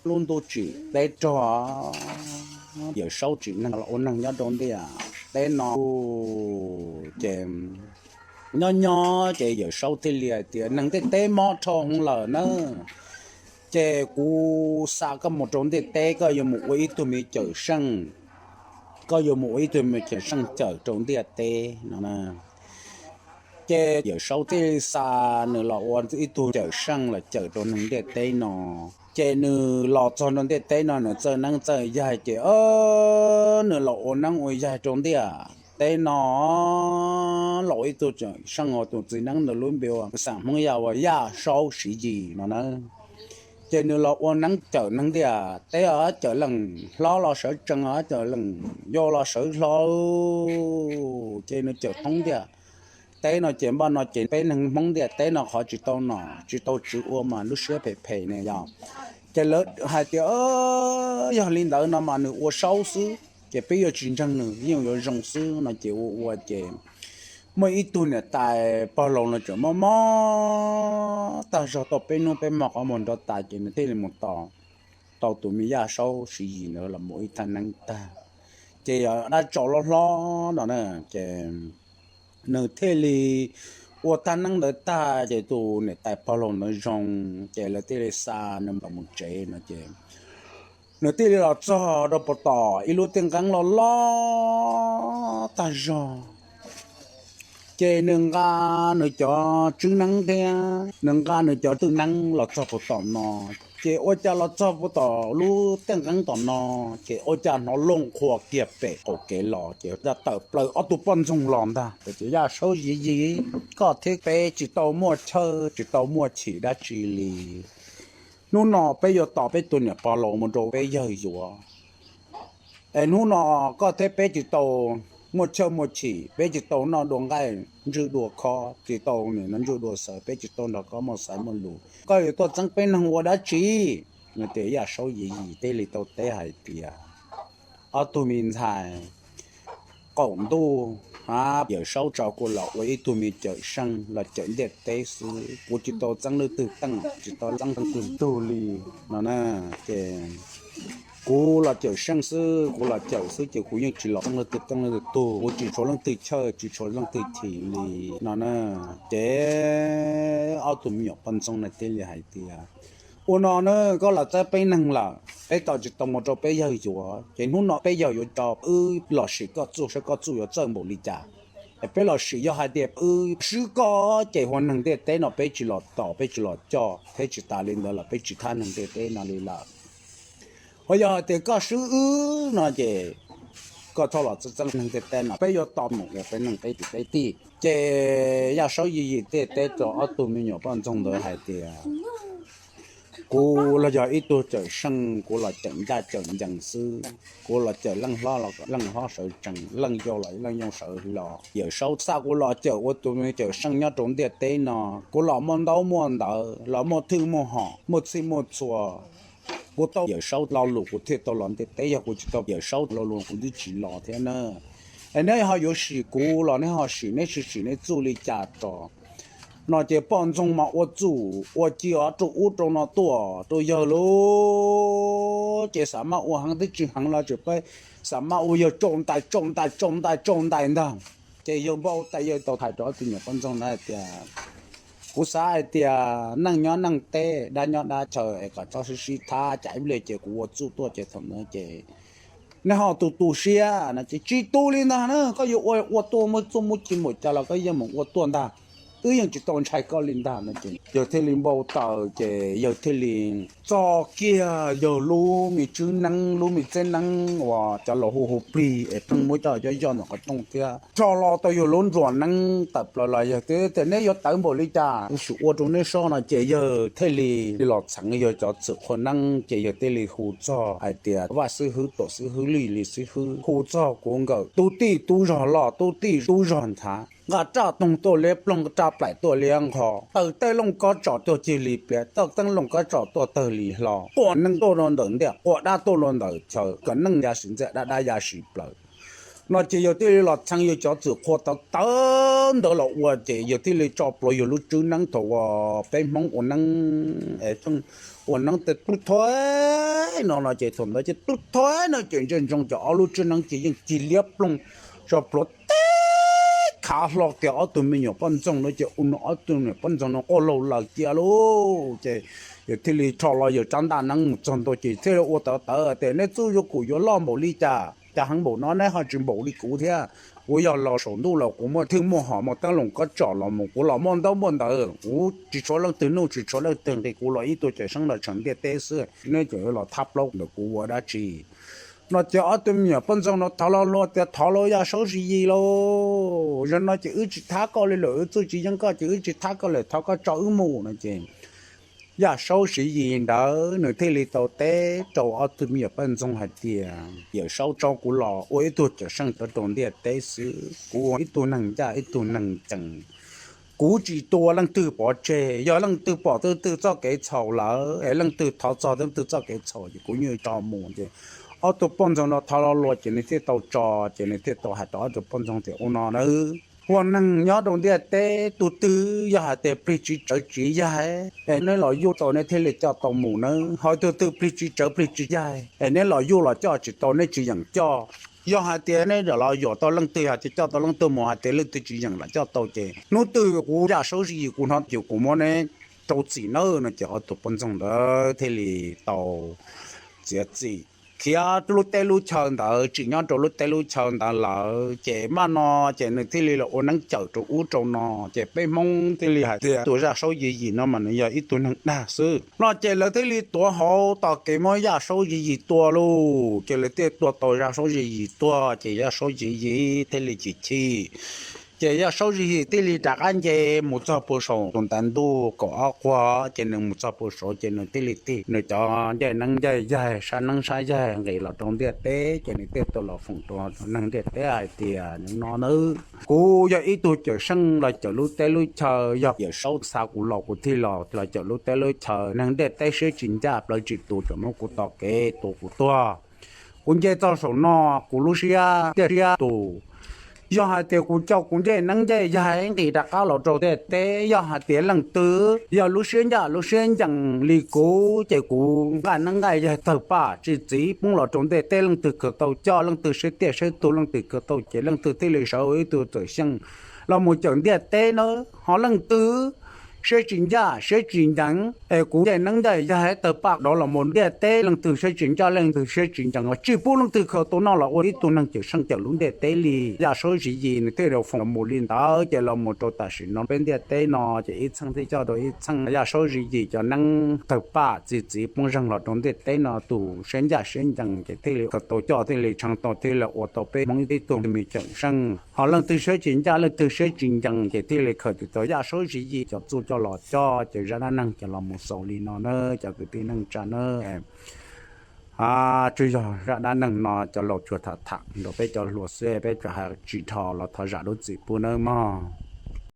lub ntuj tsim teb rog, Yawm Saub tsim neeg los ua neeg nyob rau ntiaj teb no. Ces nyob nyob ces Yawm Saub thiaj li hais tias, neeg ntiaj teb mob dhau hwv lawm na, ces kuv xa koj mus rau ntiaj teb, koj yuav mus ua ib tug me cawm seej, koj yuav mus ua ib tug me cawm seej cawm rau ntiaj teb no. Ces Yawm Saub thiaj li xa nws los ua ib tug cawm seej los cawm rau neeg ntiaj teb no. Ces nws los txog rau ntiaj teb no nws txawj neeb txawj yaig ces nws los ua neeb ua yaig rau ntiaj teb no, los ua ib tug cawm seej, tus txiv neeb ntawd lub npe ua xeem Hmoob Yaj ua Yaj Saub Siv Yis no na. Ces nws los ua neeb cawm neeg ntiaj teb, cawm leej hlob los sawv tsees, cawm leej yau los sawv hlo. Ces nws cawm thoob ntiaj teb no ces npaj no ces peb neeg Hmoob ntiaj teb no qhov tsis tau nom tsis tau tswv ua mas lub siab phem phem ne yog. Ces lawv hais tias yog li ntawd no mas nws ua Saub xwb ces peb yuav tsis ntseeg nws, yeej yuav zoo xwb no ces ua ua ces muaj ib tug niam tais pog laus no tseem mob mob tag zog tau peb hnub peb hmo qhov muag nrov tas ces nws thiaj li mus tos tau tus me Yaj Saub Siv Yis ntawd los mus ib thaj neeb tag. Ces yog dab tsau hlob hlob no na, ces nws thiaj li ua thaj neeb ntawd tag ces tus niam tais pog laus ntawd zoo, ces lawv thiaj li xa nws los mus tsev no ces nws thiaj li los txog rau puag tom ib lub tiaj nqeeb loj loj tag zog. Ces nws nqa nws cov tswb neeb thiab nws nqa nws cov twj neeb los txog puag tom no. Ces ua cas los txog puag tom lub tiaj nqeeb tom no, ces ua cas hnov looj qhuav kiag pem qaum kev los ces tawm plaws ob tug poj ntxoog los ntag. Ces Yaj Saub Siv Yis, koj thiab peb tsis tau muaj chaw tsis tau muaj chim dab tsi li. Hnub no peb yuav tos peb tus niam pog laus mus rau peb yawg yuav. Es hnub no koj thiab peb tsis tau muaj chaw muaj chim, peb tsis tau noj dua nqaij ntswj dua khob, tsis tau nim no ntswj dua xaws, peb tsis tau nrog koj muaj xaiv muaj lus, koj yuav tuaj txeeb peb neeg ua dab tsi? No ces Yaj Saub Siv Yis thiaj li tau teb hais tias, ob tug me ntxhais, qaum ntuj, Yawm Saub tso kuv los ua ib tug me cawm seej los cawm ntiaj teb xwb, kuv tsis tau txeeb leej twg teej, tsis tau txeeb leej twg tug li no na. Ces kuv los cawm seej xwb, kuv los cawm xwb ces kuv yeej tsis los txeeb leej twg teej leej twg tug, kuv tsis tshuav leej twg chaw tsis tshuav leej twg chim li no na. Ces ob tug me nyuam poj ntxoog no thiaj li hais tias, ua no na, koj los txeeb peb neeg lawm, peb tos tsis tau mus rau peb yawg yuav, ces hnub no peb yawg yuav tso wb los sim koj txuj saib koj txuj yuav txawj npaum li cas. Es peb los sim, yog hais tias wb swb koj ces ua neeg ntiaj teb no peb tsis los tos peb tsis los coj, thiab tsis tas li ntawd los peb tsis thab neeg ntiaj teb no li lawm. Ho yog hais tias koj swb wb no ces koj txhob los txeeb neeg ntiaj teb no, peb yuav tau mus ua peb neeg peb tim peb tij. Ces Yaj Saub Siv Yis thiaj teb rau ob tug me nyuam poj ntxoog ntawd hais tias, kuv los yog ib tug cawm seej, kuv los cawm ncaj cawm ncees xwb, kuv los cawm leej hlob los leej hlob sawv tsees, leej yau los leej yau sawv hlo. Yawm Saub xa kuv los cawm ua tus me cawm seej nyob rau ntiaj teb no, kuv los muaj ntaub muaj ntawv, los muaj thwj muaj hom, muaj txhij muaj txhua. Kuv tau Yawm Saub lo lus kuv thiaj tau los ntiaj teb, yog kuv tsis tau Yawm Saub lo lus kuv twb tsis los thiab na. Es neb ho yuav sim kuv los neb ho sim, neb sim sim neb txuj li cas tso. No ces poj ntxoog mas ua txuj ua ci rau ub rau no tuaj rau yawg lub, ces xav maj ua heev twb tsis heev los tseem peb xav maj ua yawg tsau ntais tsau ntais tsau ntais tsau ntais ntag. Ces yawg npau taws yawg tau hais rau ob tug nyuam poj ntxoog ntawd hais tias, kuv xav hais tias neej nyob neej teb, dab nyob dab chaw, es kom txhob sib sib thab, cas ib pliag ces kuv ua txuj tuaj ces thaum ntawd ces neb ho tu tu siab no ces tsis tu li ntag na, koj yuav ua ua tuaj muaj txuj muaj ci npaum cas los koj yeej mus ua tuaj ntag, wb yeej tsis tau ntshai koj li ntag no ces yawg thiaj li npau taws ces yawg thiaj li txo kiag yawg lub me tswb neeb lub me txeb neeb uas cov laus hu hu plig es pheej muab coj coj yoj ntawm qhov rooj thiab rho los tau yawg lub nruas neeb tawm plaws los yawg tias, neb yuav tawv npaum li cas kuv sim ua rau neb sob no ces yawg thiaj li los txheev yawg cov txwm qhua neeb ces yawg thiaj li hu txog hais tias vaj xib hwb tuam xib hwb lij li xib hwb hu txog kuv nkawm tub tij tub zog loj tub tij tub zog nthav, nqa raj toog tuaj liab ploog raj plaim tuaj liab nqho, taws tej looj kob tso tuaj cig li piav, taws tej looj kob tso tuaj tawg li hlo, quaj neeg tuaj rau ntawm ntiaj, quaj dab tuaj rau ntawm chaw, kom neeg ya sim ntxiaj dab dab ya sim plaws. No ces yawg thiaj li los txheev yawg cov txwm qhua tawv tawv ntawd los ua ces yawg thiaj li tso plhuav yawg lub tswb neeb thaum uas peb Hmoob ua neeb es pheej ua neeb tes plub thov no no ces thaum ntawd ces plub thov no ces ntsia ntsoov ces ob lub tsev neeb ces yeej cig liab ploog, tso plhuav teb khav hlo kiag ob tug me nyuam poj ntxoog no ces ua rau ob tug me nyuam poj ntxoog no quaj laug lawm cia lauj. Ces yawg thiaj li rho los yawg rab ntaj neeb mus txog ntua ces thiaj li ua tawv tawv tias, Neb txuj yuav kuv yuav loj npaum li cas, cas heev npaum no neb ho tsis npaum li kuv thiab. Kuv yog los saum ntuj los kuv muaj thwj muaj hom muaj teeb loos kob tsom los mus kuv los muaj ntaub muaj ntawv, kuv tsis tshuav leej twg nuj tsis tshuav leej twg nqi, kuv los ib tug cawm seej los tshawb ntiaj teb xwb, neb cov los thab plaub ntawm kuv ua dab tsi? No ces ob tug me nyuam poj ntxoog no thov lo lus tias, Thov lauj, Yaj Saub Zis Yis lauj, zaum no ces wb tsis thab koj li lawm, wb txuj tsis yeej koj ces wb tsis thab koj lawm, thov koj tso wb mus no ces Yaj Saub Zis Yis ntawd nws thiaj li tau teb rau ob tug me nyuam poj ntxoog hais tias, Yawm Saub tso kuv los ua ib tug cawm seej cov rau ntiaj teb xwb, kuv ua ib tug neeg ncaj ib tug neeg ncees, kuv tsis tua leej twg pov tseg. Yog leej twg pom leej twg txoj kev txhaum lawm es leej twg thov txog leej twg txoj kev txhaum ces kuv yeej tso mus. Ces ob tug poj ntxoog no thov lo lus ces nws thiaj tau tso, ces nws thiaj tau hais rau ob tug poj ntxoog tias, Ua no nawb, ua neeg nyob rau ntiaj teb tus twg yog hais tias plig tsis tsawv tsis yaig es neb los yuj tau neb thiaj li coj tau mus nawb, ho tus twg plig tsis tsawv plig tsis yaig es neb los yuj los coj tsis tau neb tsis yeem coj. Yog hais tias neb los yuam tau leej twg hais tias coj tau leej twg mus hais tias leej twg tsis yeem los coj tau ces hnub twg kuv Yaj Saub Zis Yis kuv hnov ces kuv muab neb rau txim nawb no ces ob tug poj ntxoog ntawd thiaj li tau txiav txim khiav lub teb lub chaw ntawd tsim nyob rau lub teb lub chaw ntawd lawm. Ces maj no ces nws thiaj li los ua neeb cawm rau ub rau no. Ces peb Hmoob thiaj li hais tias tus Yaj Saub Zis Yis no mas nws yog ib tug neeg dag xwb no. Ces lawv thiaj li tuav hauv tog kev muab Yaj Saub Zis Yis tua lauj. Ces lawv thiaj tua tau Yaj Saub Zis Yis tuag ces Yaj Saub Zis Yis thiaj li chim chim. Ces Yaj Saub Zis Yis thiaj li rov qab nce mus txog puag saum tus ntav ntuj kaum ob quag, ces nws mus txog puag saud ces nws thiaj li tig nws cov ncaij neeb ncaij yaig sab neeb sab yaig nqis los rau ntiaj teb, ces nws thiaj tau los foom rau neeg ntiaj teb hais tias, Nim no nawb, kuv yog ib tug cawm seej los cawm lub teb lub chaw, yog Yawm Saub xa kuv los kuv thiaj los los cawm lub teb lub chaw. Neeg ntiaj teb siab tsis ncaj plaws tsis tus tseem muab kuv tos kev tua kuv tuag. Kuv nce txog saum no kuv lub siab tiaj siab tus, yog hais tias kuv coj kuv ncaij neeb ncaij yaig nqis rov qab los rau ntiaj teb, yog hais tias leej twg yog lub siab ncaj lub siab ncees li kuv ces kuv nqaij neeb nqaij yaig tawg paj tsis txiv poob los rau ntiaj teb, leej twg khaws tau coj, leej twg siab tiaj siab tug, leej twg khaws tau ces leej twg thiaj li sawv ua ib tug txawm xyeej los mus cawm ntiaj teb nawb. Ho leej twg siab tsis ncaj siab tsis ncees es kuv ncaij neeb ncaij yaig tawg paj dov los mus ntiaj teb, leej twg siab tsis ncaj leej twg siab tsis ncees los tsis pub leej twg khaws tau noj los ua ib tug neeg cawm seej cawm lub ntiaj teb li. Yaj Saub Zis Yis nws thiaj li foom los mus li ntawd, ces los mus rau tam sim no peb ntiaj teb no ces ib txheej thiaj coj rau ib txheej Yaj Saub Zis Yis cov neeb tawg paj txi txiv poob zeeg los rau ntiaj teb no. Tus siab ncaj siab ncees ces thiaj li khaws tau coj thiaj li tshee tau thiaj li ua tau peb Hmoob ib tug me cawm seej. Ho leej twg siab tsis ncaj leej twg siab tsis ncees ces thiaj li khaws tsis tau Yaj Saub Zis Yis cov txuj coj los coj. Ces zaj dab neeg ces los mus xaus li no nawb cov kwv tij neej tsa nawb. Tsuas yog zaj dab neeg no cov laus tsuas tham tham nrog peb cov hluas xwb, peb tsuas hais tsis dhau los thov zam lub txim pub nawb mog.